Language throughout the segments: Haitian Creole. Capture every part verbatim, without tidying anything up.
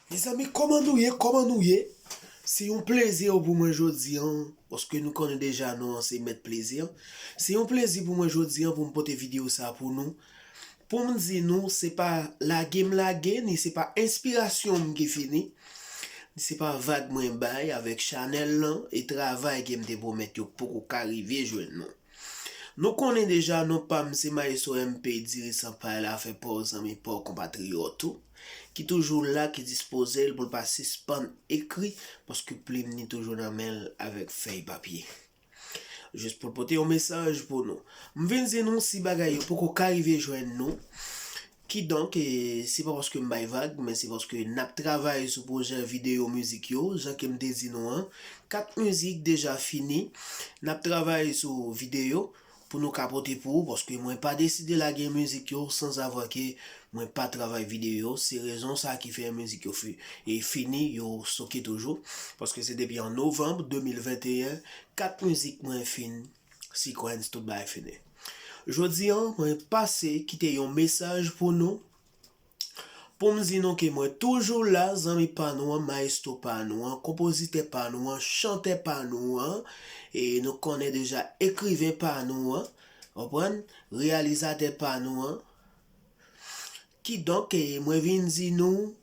Mezanmi, kòman nou ye? Kòman nou ye? Se yon plezi pou mwen jodi an, paske nou konnen deja nou an se mèt plezi an. Se yon plezi pou mwen jodi an pou m pote videyo sa pou nou. Pou m di nou, se pa lage m lage, ni se pa enspirasyon m ki fini, ni se pa vag mwen bay avèk chanèl lan e travay ke m te pwomèt yo poko ka rive jwenn nou. Nou konnen deja non pa m se Maestro M P, dirijan pa l, afè pa w, zanmi pa w, konpatriyòt ou, ki toujou la, ki dispoze l pou l pa sispann ekri, paske plim ni toujou nan men l avèk fèy papye. Jis pou l pote yon mesaj pou nou. M vin di nou si bagay yo poko ka rive jwenn nou, kidonk, e, se pa paske m bay vag, men se paske n ap travay sou pwojè videyo mizik yo, jan ke m te di nou an. Kat mizik deja fini, n ap travay sou videyo pou nou ka pote pou ou, paske mwen pa deside lage mizik yo sansavwa ke mwen pa travay videyo. Se rezon sa ki fè mizik yo fi-, e fini, yo soke toujou, paske se depi an novanm de mil venteyen, kat mizik mwen fin sequence, tout bagay fini. Jodi an, mwen pase kite yon mesaj pou nou, pou m di nou ke mwen toujou la, zanmi pa nou an, maestro pa nou an, konpozitè pa nou an, chantè pa nou an, e nou konnen deja ekriven pa nou an, konprann, reyalizatè pa nou an. Kidonk, e mwen vin di nou,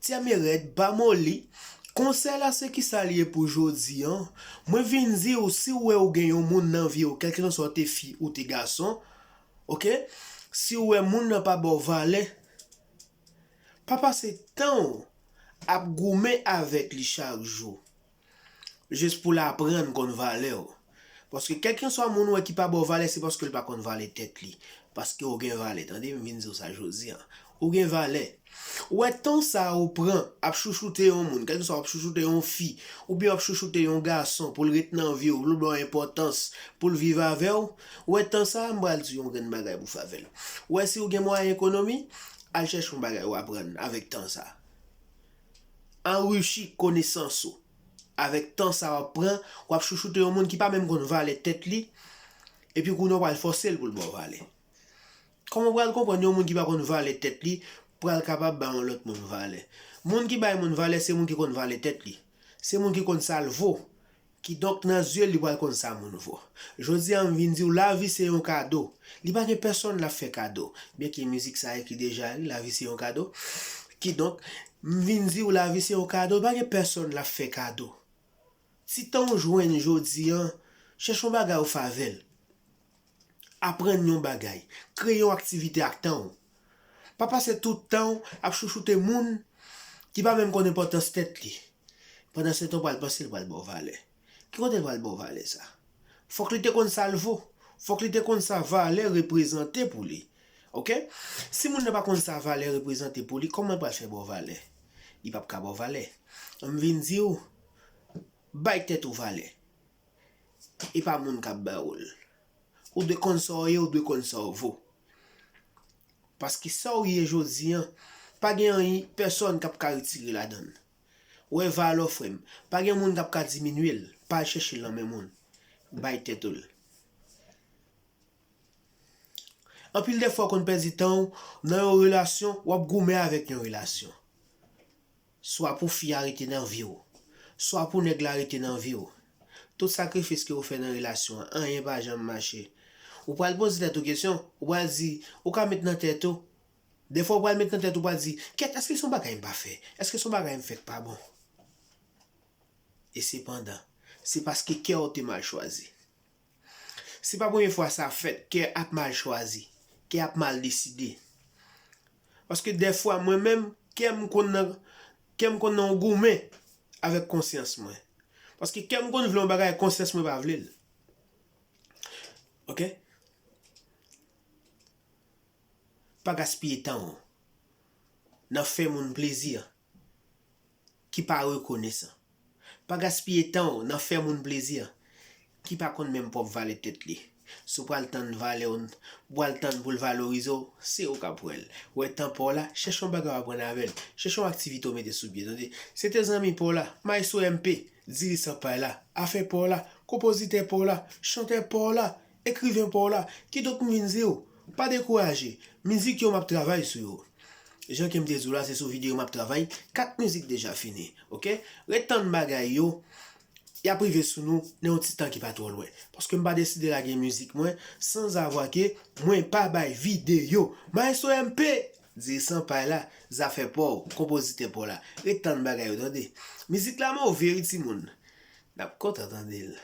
Tchèmè rèd, ba moli. Konsèy la se kisa l ye pou jodi an. Mwen vin di w, si w wè ou gen yon moun nan vi w, kèlkeswa w te fi ou te gason, oke? Si w wè moun nan pa ba w valè, pa pase tan w ap goumen avèk li chak jou. Jis pou l aprann konn valè w. Paske kèlkeswa moun ou wè ki pa ba w valè, se paske l pa konn valè tèt li. Paske ou gen valè, tande, m vin di w sa jodi an. Ou gen valè. Ou wè tan sa ou pran ap chouchoute yon moun, kèlkeswa w ap chouchoute yon fi, oubyen w ap chouchoute yon gason pou l ret nan vi w, pou l ba w enpòtans, pou l viv avè w, ou wè tan sa, m pral di w yon grenn bagay pou w fè avè l. Ou wè si w gen mwayen ekonomi, al chèche yon bagay w aprann avèk tan sa. Anrichi konesans ou. Avèk tan sa w ap pran, w ap chouchoute yon moun ki pa menm konn valè tèt li, epi kounye a w pral fòse l pou l ba w valè. Kòman w pral konprann yon moun ki pa konn valè tèt li pral kapab ba yon lòt moun valè? Moun ki bay moun valè se moun ki konn valè tèt li. Se moun ki konn sa l vo. Kidonk, nan zye l, li pral konn sa moun vo. Jodi a, m vin di w, lavi se yon kado. Li pa gen pèsonn l ap fè kado. Byenke mizik sa ekri deja, wi, lavi se yon kado. Kidonk, m vin di w, lavi se yon kado. Li pa gen pèsonn l ap fè kado. Ti tan w jwenn jodi an, chèche yon bagay ou fè avè l. Aprann yon bagay. Kreye yon aktivite ak tan w. Pa pase tout tan w ap chouchoute moun ki pa menm konn enpòtans tèt li. Pandan se tan w pral panse l pral ba w valè. Ki kote l pral ba w valè sa? Fòk li te konn sa l vo. Fòk li te konn sa valè reprezante pou li. Oke? Si moun nan pa konn sa valè reprezante pou li, kòman l pral fè ba w valè? Li p ap ka ba w valè. M vin di w, bay tèt ou valè. E pa moun k ap ba ou l. Ou dwe konn sa w ye, ou dwe konn sa w vo. Paske sa w ye jodi an, pa gen anyen, pèsonn k ap ka retire ladan l. Ou wè valè w, frè m, pa gen moun k ap ka diminye l, pa al chèche l nan men moun. Bay tèt ou l. Anpil de fwa w konn pèdi tan w nan yon relasyon, w ap goumen avèk yon relasyon. Swa pou fi a rete nan vi w, swa pou nèg la rete nan vi w. Tout sakrifis ke w fè nan relasyon an, anyen pa janm mache. Ou pral poze tèt ou kesyon, ou pral di, ou ka met nan tèt ou, defwa ou pral met nan tèt ou, pral di, kèt, èske se yon bagay m pa fè? Èske se yon bagay m fè k pa bon? E sepandan, se paske kè w te mal chwazi. Se pa premye fwa sa fèt, kè ap mal chwazi, kè ap mal deside. Paske dèfwa, mwen menm, kè m konn nan, kè m konn nan yon goumen avèk konsyans mwen. Paske kè m konn vle yon bagay, konsyans mwen pa vle l. Oke? Pa gaspiye tan w nan fè moun plezi ki pa rekonesan. Pa gaspiye tan w nan fè moun plezi ki pa konn menm pwòp valè tèt li. Si w pral tann valè w, w pral tann pou l valorize w, se ou k ap wè l. Wè tan pa w la, chèche yon bagay w aprann avè l. Chèche yon aktivite w mete sou pye, tande. Se te zanmi pa w la, Maestro M P, dirijan pa w la, afè pa w la, konpozitè pa w la, chantè pa w la, ekriven pa w la. Kidonk m vin di w, pa dekouraje. Mizik yo, m ap travay sou yo. Jan ke m te di w la, se sou videyo m ap travay. Kat mizik deja fini, oke? Ret tann bagay yo, y ap rive sou nou nan yon ti tan ki pa twò lwen. Paske m pa deside lage mizik mwen sanzavwa ke mwen pa bay videyo. Maestro M P, dirijan pay la, zafè pa w, konpozitè pa w la. Ret tann bagay yo, tande. Mizik la move, wi, timoun. N ap kontan tande l.